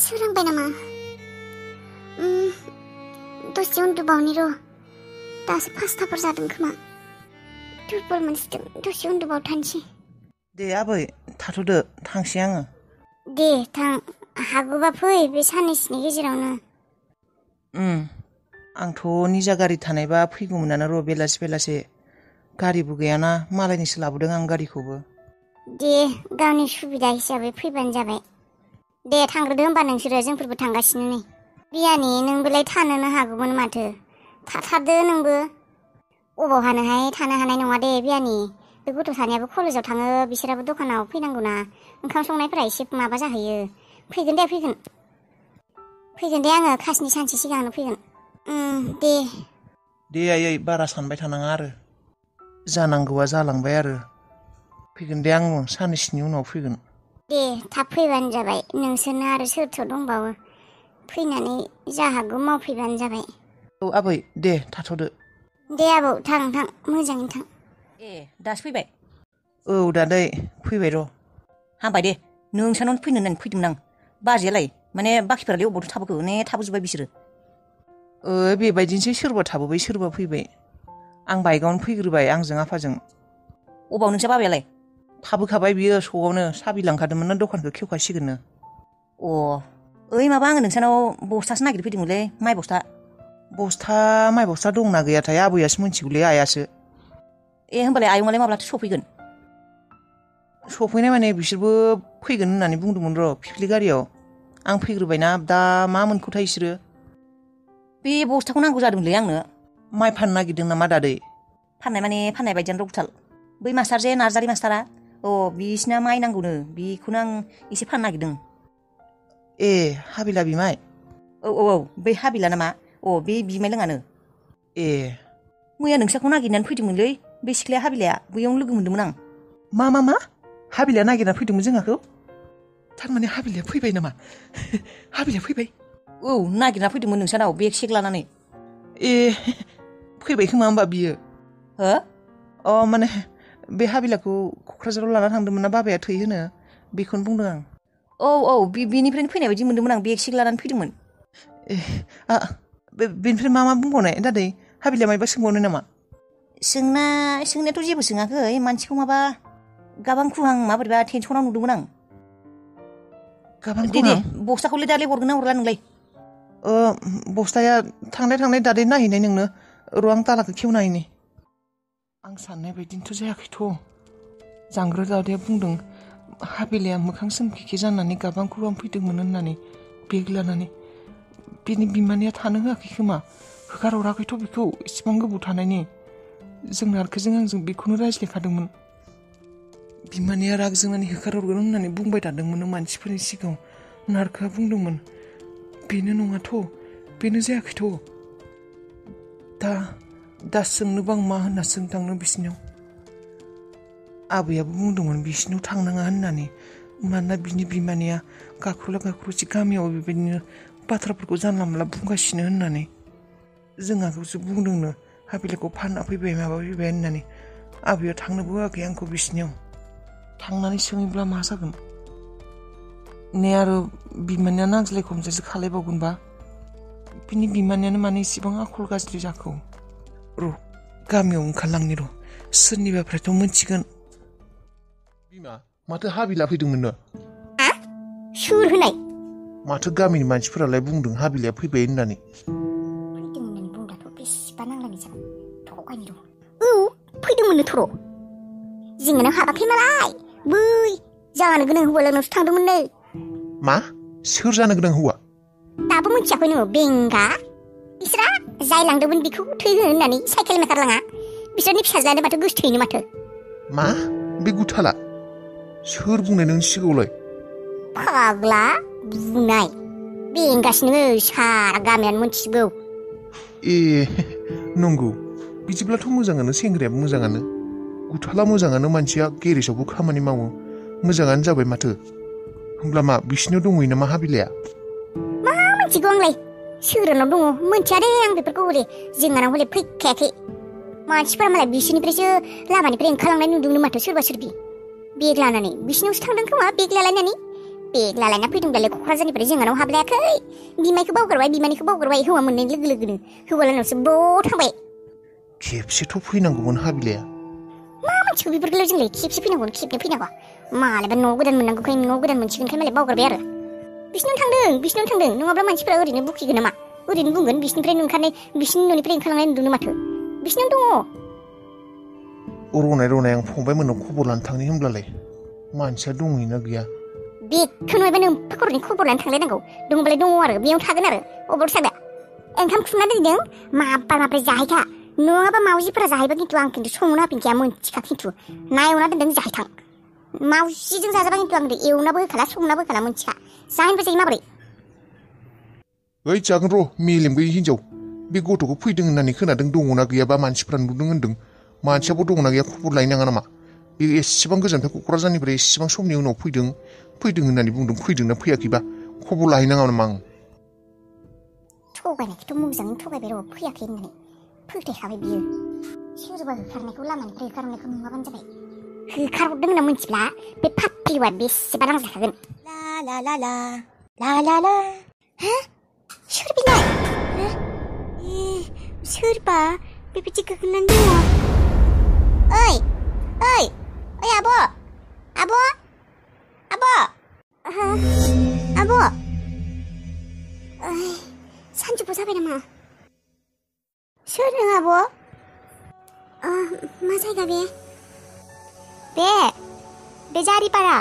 सोरांबाय नामा? दसे उन्दुबावनि र'। दासो 5थाफोर जादों खोमा। दुरबल मोनसिदों, दसे उन्दुबाव थानोसै। दे आबै थाथ'दो, थांसै आङो। दे थां, हागौबा फै बे साननैसोनि गेजेरावनो। आंथ' निजा गारि थानायबा फैगौमोनानो र' बेलासे। गारिबो गैयाना, मालायनिसो लाबोदों आं गारिखौबो। दे गावनि सुबिदा हिसाबै फैबानो जाबाय। दे थांग्रोदो होमबा नोंसोरो, जोंफोरबो थांगासिनो नै। बियानि नोंबोलाय थानोनो हागौमोन माथो। थाथारदो नोंबो। अबाव हानोहाय, थानो हानाय नङा दे बियानि। बे गथ' सानैयाबो कलेजाव थाङो, बिसोराबो दखानाव फैनांगौना। ओंखाम संनायफोरा एसे माबा जाहैयो। फैगोन दे आङो खासनि सानसे सिगांनो फैगोन। दे आयै बारा सानबाय थानाङा आरो। जानांगौआ जालांबाय आरो। फैगोन दे आं साननैसोनि उनाव फैगोन। दे थाब फैबानो जाबाय। नोंसोरनो आरो सोरथो दंबावो। फैनानै जा हागौ मावफैबानो जाबाय। औ आबै दे थाथ'दो। दे आबौ थां मोजाङैनो थां। दासो फैबाय? औ दादै फैबाय र'। हामबाय दे, नोंसानावनो फैनो होननानै फैदोंमोन आं। बाजैयालाय माने बाखिफोरालाय अबावथो थाबोखो ने थाबोजोब्बाय बिसोरो? बेबायदिनोसै, सोरबा थाबोबाय सोरबा फैबाय। आं बाइकआवनो फैग्रोबाय आंजों आफाजों। अबाव नोंसा बाबायालाय? थाबोखाबाय बियो सकआवनो, साबि लांखादोंमोन दखानखौ खेवखासिगोननो। माबा आङो नोंसानाव बस्थासो नागिरनो फैदोंमोनलै, माइ बस्था। माइ बस्था दंना गैयाथाय आबैयासो मिथिगौलै, आइयासो। होमबालाय आयंआलाय माब्लाथो सफैगोन? सफैनाय माने बिसोरबो फैगोन होननानै बुंदोंमोन र' फिफलि गारियाव। आं फैग्रोबायना, दा मा मोनखोथाय बिसोरो। बे बस्थाखौ नांगौ जादोंमोनलै आंनो। माइ फाननो नागिरदों नामा दादै? फाननाय माने फाननाय बायदियानो रगथाल। बै मास्टार जे नार्जारि मास्टारा, बिसिना माइ नांगौनो, बेखौनो आं एसे फाननो नागिरदों। हाबिला बिमाय? औ बै हाबिला नामा? बे बिमाय लोङानो। मैया नोंसाखौ नागिरनानै फैदोंमोनलै, बे सिख्लाया हाबिलाया, बैयावनो लोगो मोन्दोंमोन आं। मा हाबिलाया नागिरना फैदोंमोन जोंहाखौ? थारमाने हाबिलाया फैबाय नामा? हाबिलाया फैबाय? नागिरना फैदोंमोन नोंसानाव बेग सेग लानानै। फैबाय खोमा होमबा बियो। हो? माने बे हाबिलाखौ क'क्राझाराव लाना थांदोंमोन ना बाबाया थै होनो, बेखौनो बुंदों आं। बेनिफ्रायनो फैनाय बायदि मोनदोंमोन आं, बेग सेग लानानै फैदोंमोन। बेनिफ्राय मा बुंबावनाय दादै? हाबिलाया मायबा सोंबावनो नामा? सोंनायाथ' जेबो सोङाखै, मानसिखौ माबा गाबां खुहां माबोरैबा टेनसनाव नुदोंमोन आं। गाबां दे खुहां? बस्थाखौलाय दालाय हरगोन ना हरला नोंलाय? बस्थाया थांनाय दादै नायहैनाय नोंनो। र' आं तालाखौ खेवना नायनि। आं साननाय बायदिनोथ' जायाखैथ'। जांग्रो दादैया बुंदों हाबिलाया मोखां सोमखेखे जानानै गाबां खुबां फैदोंमोन होननानै बेग लानानै। बेनि बिमानैया थानो होआखै खोमा, होखारहराखैथ' बेखौ इसिबां गोबाव थानायनि। जों नारखोजों आंजों बेखौनो रायज्लायखादोंमोन। बिमानैया राग जोंनानै होखारहरगोन होननानै बुंबाय थादोंमोन मानसिफोरनि सिगाङाव। नारखोआ बुंदोंमोन बेनो नङाथ', बेनो जायाखैथ'। दा सोंनोबा आं मा होनना सोंथांनो बिसिनियाव? आबैयाबो बुंदोंमोन बिसिनाव थांनाङा होननानै, मानोना बिनि बिमानैया गाख्र'ला गाख्र'सि गामियाव बेबायदिनो बाथ्राफोरखौ जानला मोनला बुंगासिनो होननानै। जोंहाखौसो बुंदोंनो हाबिलाखौ फानना फैबाय माबा फैबाय होननानै। आबैया थांनोबो होआखै आंखौ बिसिनियाव। थांनानै सोङोब्ला मा जागोन? ने आरो बिमानैया नांज्लाय खमज्लायसो खालायबावगोनबा? बिनि बिमानैयानो मानो इसेबां आखल गाज्रि जाखो? र' गामियाव ओंखारलांनि र', सोरनिबाफ्रायथ' मोनथिगोन। बिमा, माथो हाबिला फैदोंमोननो? सोर होनाय? माथो गामिनि मानसिफोरालाय बुंदों हाबिलाया फैबाय होननानै। फैदों होननानै बुंब्लाथ' बेसेबा नांलायनाय जागोन। थगायनि र'। फैदोंमोननो थर'। जोंहानाव हाबाखै मालाय, बै जानो गोनां हौवालानावसो थांदोंमोननो। मा? सोर जानो गोनां हौवा? दाबो मिथियाखै नोङो बेंगा? बिसोरा जाय लांदोंमोन बेखौ थै होननानै साइकेल मेकार लाङा, बिसोरनि फिसाज्लायानो माथो गोसथोयैनो माथो। मा? बे गुथाला? सोर बुंनाय नोंनि सिगाङावलाय? फाग्ला बुनाय बेंगासो नोङो, सारा गामियानो मोनथिगौ। नंगौ, बिदिब्लाथ' मोजाङानो, सेंग्रायाबो मोजाङानो। गुथाला मोजाङानो, मानसिया गेरेजावबो खामानि मावो, मोजाङानो जाबाय माथो। होमब्ला मा बिसिनाव दंहैयो नामा हाबिलाया? मा मिथिगौ आंलाय, सोरनाव दङ मोनथिया दे आं बेफोरखौ हले। जोंहानाव हले फैखायाखै। मानसिफोरा मालाय बिसोरनिफ्रायसो लामानिफ्राय ओंखारलांनाय नुदोंनो माथो सोरबा सोरबि। बेग लानानै बिसिनावसो थांदों खोमा बेग लालायनानै बेग लालायना फैदोंब्लालाय क'क्राझारनिफ्राय जोंहानाव हाबलायाखै बिमायखौ बावगारबाय बिमानिखौ बावगारबाय हौवा मोननाय लोगो लोगोनो हौवालानावसो थांबाय खेबसेथ' फैनांगौमोन हाबिलाया मा मोनथिगौ बेफोरखौलाय जोंलाय खेबसे फैनांगौ खेबनै फैनांगौ मालाबा न' गोदान मोननांगौखाय न' गोदान मोनसिगोनखाय मालाय बावगारबाय आरो बिसिनाव थांदों नङाब्ला मानसिफोरा ओरैनो बुखिगोन नामा ओरैनो बुंगोन बिसिनिफ्राय ओंखारनाय बिसिनि न'निफ्राय ओंखारलांनाय नुदोंनो माथो बिसिनाव दङ रनाय आं फंबायमोननाव खबर लानो थांनि होनब्लालाय मानसिया दंहैना गैया बेखौनो एबा नों खर'नि खबर लानो थांलायनांगौ दंबालाय दङ आरो बेयाव थागोन आरो अबाव थागोन ओंखाम खुरना दोनदों माब्रै जाहैखा नङाबा मावजिफोरा जाहैबा खिन्थु आं खिन्थु संनो होफिनखाया मोनथिखा खिन्थु ना एवना दोनदों जाहैथां मावजिजों जाजाबा खिन्थु आं एवनाबो होखाला संनाबो होखाला मोनथिखा जाहैनोबो जायो माबोरै ओइ जागोन र' मेलेम गैयि हिनजाव बे गथ'खौ फैदों होननानै खोनादों दङना गैयाबा मानसिफ्रा नुदों होनदों मानसियाबो दङना गैया खबर लायनाङा नामा बे एसेबां गोजाननिफ्राय क'क्राझारनिफ्राय एसेबां समनि उनाव फैदों होननानै बुंदों फैदोंना फैयाखैबा खबर लाहैनाङा नामा आं थगायनायखौथ' मोजाङै थगायबाय र' फैयाखै होननानै फोथायखाबाय बियो सोरबा होखारनायखौ लामानिफ्राय होखारनायखौ नुवाबानो जाबाय होखारहरदों होनना मोनथिब्ला बे फाफ्लिवा बेसेबा नांजाखागोन ला ला ला ला ला ला ला हा सोर बिलाय सोरबा बेबायदि गोग्लैनानै दङ ओइ आब' सानजौफु जाबाय नामा सोर नों आब' मा जायगा बे जारिपारा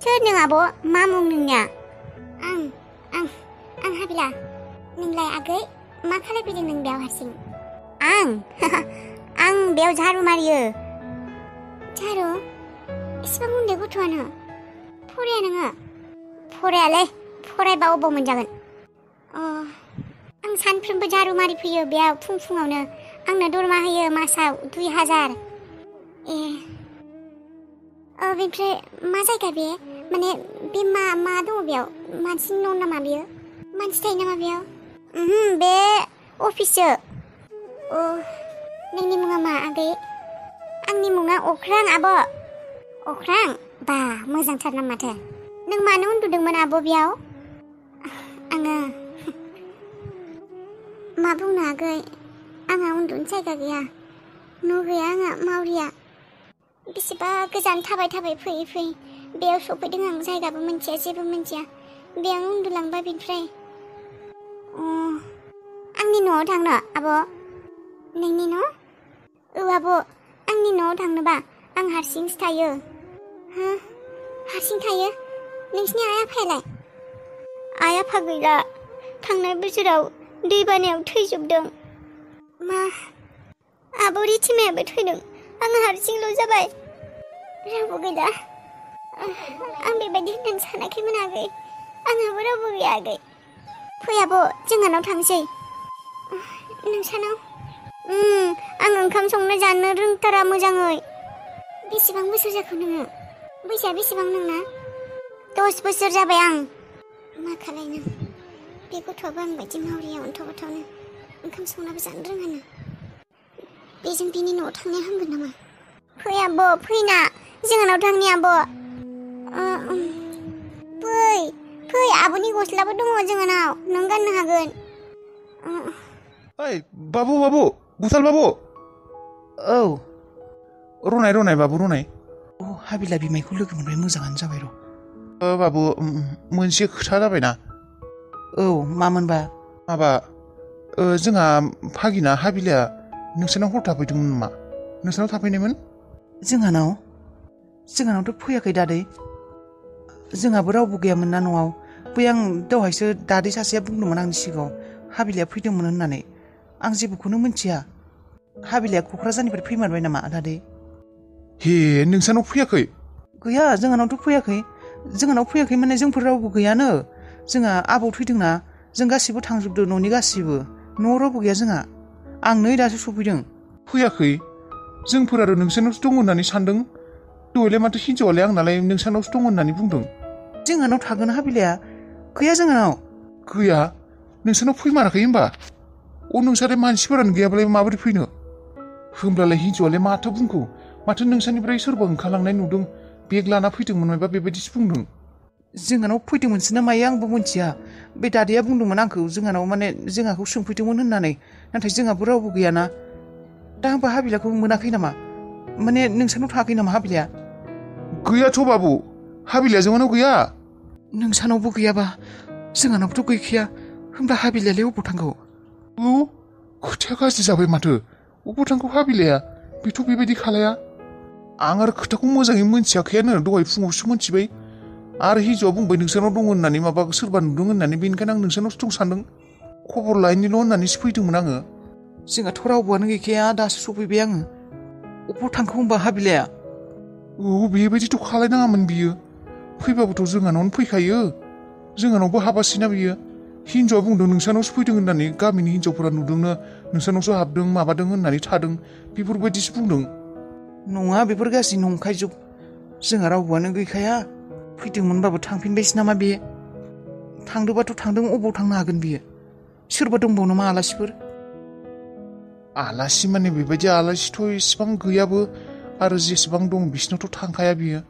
सोर नों आब' मा मुं नोंनिया आं हाबिला नोंलाय आगै मा खालायफैदों नों बेयाव हारसिं आं बेयाव झारु मारियो झारु एसेबां उन्दै गथ'आनो फराया नोङो फरायालै फरायबा अबाव मोनजागोन आं सानफ्रोमबो झारु मारि फैयो बेयाव फुङावनो आंनो दरमा होयो मासाव 2000 बेनिफ्राय मा जायगा बे माने बे मा दङ बेयाव मानसिनि न' नामा बेयो मानसि थायो नामा बेयाव बे अफिससो नोंनि मुङा मा आगै आंनि मुङा अख्रां आब' अख्रां बा मोजांथार ना माथो नों मानो उन्दुदोंमोन आब' बेयाव आङो मा बुंनो आगै आंहा उन्दुनो जायगा गैया न' गैया आंहा मावरिया बेसेबा गोजान थाबाय फैयै बेयाव सफैदों आं जायगाबो मिन्थिया जेबो मिन्थिया बेयाव उन्दुलांबाय बेनिफ्राय आंनि न'आव थांनो आब' नोंनि न' आब' आंनि न'आव थांनोबा आं हारसिंसो थायो हारसिं थायो नोंसिनि आइ आफायालाय आइ आफा गैला थांनाय बोसोराव दैबानायाव थैजोबदों मा आब' रिथिमायाबो थैदों आं हारसिंल' जाबाय रावबो गैला आं बेबायदि होननानै सानाखैमोन आगै आंहाबो रावबो गैया आगै फै आब' जोंहानाव थांसै नोंसानाव आं ओंखाम संनो जानो रोंथारा मोजाङै बेसेबां बोसोर जाखो नोङो बैसोआ बेसेबां नोंना 10 बोसोर जाबाय आं मा खालायनो बे गथ'आबो आं बायदि मावरिया अन्थावनो ओंखाम संनाबो जानो रोङानो बेजों बिनि न'आव थांनाया हामगोन नामा फै आब' फैना जोंहानाव थांनि आब' फै आब'नि गस्लाबो दङ जोंहानाव नों गाननो हागोन ओइ बाबु गुसाल बाबु औ रनाय बाबु रनाय हाबिला बिमायखौ लोगो मोनबाय मोजाङानो जाबाय र' बाबु मोनसे खोथा जाबायना औ मामोनबा माबा जोंहा फागिना हाबिलाया नोंसोरनाव हर थाफैदोंमोन नामा नोंसोरनाव थाफैनायमोन जोंहानावथ' फैयाखै दादै जोंहाबो रावबो गैयामोन ना न'आव बै आं दहायसो दादै सासेया बुंदोंमोन आंनि सिगाङाव हाबिलाया फैदोंमोन होननानै आं जेबोखौनो मिन्थिया हाबिलाया क'क्राझारनिफ्राय फैमारबाय नामा दादै हे नोंसानाव फैयाखै गैया जोंहानावथ' फैयाखै माने जोंफोर रावबो गैयानो जोंहा आबौ थैदोंना जों गासिबो थांजोबदों न'नि गासिबो न'आव रावबो गैया जोंहा आं नै दासो सफैदों फैयाखै जोंफोर आरो नोंसानावसो दं होननानै सानदों दहायलाय माथो हिन्जावालाय आंनालाय नोंसानावसो दं होननानै बुंदों जोंहानाव थागोन हाबिलाया गैया जोंहानाव गैया नोंसानाव फैमाराखै होनबा नोंसालाय मानसिफोरानो गैयाबालाय माबोरै फैनो होमब्लालाय हिन्जावालाय माथो बुंखो माथो नोंसानिफ्राय सोरबा ओंखारलांनाय नुदों बेग लाना फैदोंमोन मायबा बेबायदिसो बुंदों। जोंहानाव फैदोंमोनसो ना मायो आंबो मिथिया। बे दादैया बुंदोंमोन आंखौ जोंहानाव माने जोंहाखौ सोंफैदोंमोन होननानै, नाथाय जोंहाबो रावबो गैयाना। दा होनबा हाबिलाखौ मोनाखै नामा? माने नोंसानाव थायाखै नामा हाबिलाया? गैयाथ' बाबु, हाबिलाया जोंहानाव गैया। नोंसानावबो गैयाबा जोंहानावबोथ' गैखाया, होमब्ला हाबिलायालाय अबाव थांगौ? औ, खोथाया गाज्रि जाबाय माथो। अबाव थांखौ हाबिलाया? बेथ' बेबायदि खालाया। आं आरो खोथाखौ मोजाङै मोनथियाखैयानो, दहाय फुङावसो मोनथिबाय। आरो हिन्जावआ बुंबाय नोंसानाव दं होननानै, माबा सोरबा नुदों होननानै, बेनिखायनो आं नोंसानावसो दं सानदों। खबर लायनोल' होननानैसो फैदोंमोन आङो। जोंहाथ' रावबोआनो गैखाया, दासो सफैबाय आङो। अबाव थांखो होमबा हाबिलाया? औ, बेबायदिथ' खालायनाङामोन बियो। फैबाबोथ' जोंहानावनो फैखायो। जोंहानावबो हाबासैना बियो। हिन्जावआ बुंदों नोंसानावसो फैदों होननानै, गामिनि हिन्जावफोरा नुदोंनो नोंसानावसो हाबदों माबादों होननानै थादों, बेफोरबायदिसो बुंदों। नङा, बेफोर गासै नंखायजोब। जोंहा रावबोआनो गैखाया। फैदोंमोनबाबो थांफिनबायसो नामा बे? थांदोंबाथ' थांदों, अबाव थांनो हागोन बियो? सोरबा दंबावो नामा आलासिफोर? आलासि माने बेबायदि आलासिथ' इसिबां गैयाबो, आरो जेसेबां दं बिसिनावथ' थांखाया बियो।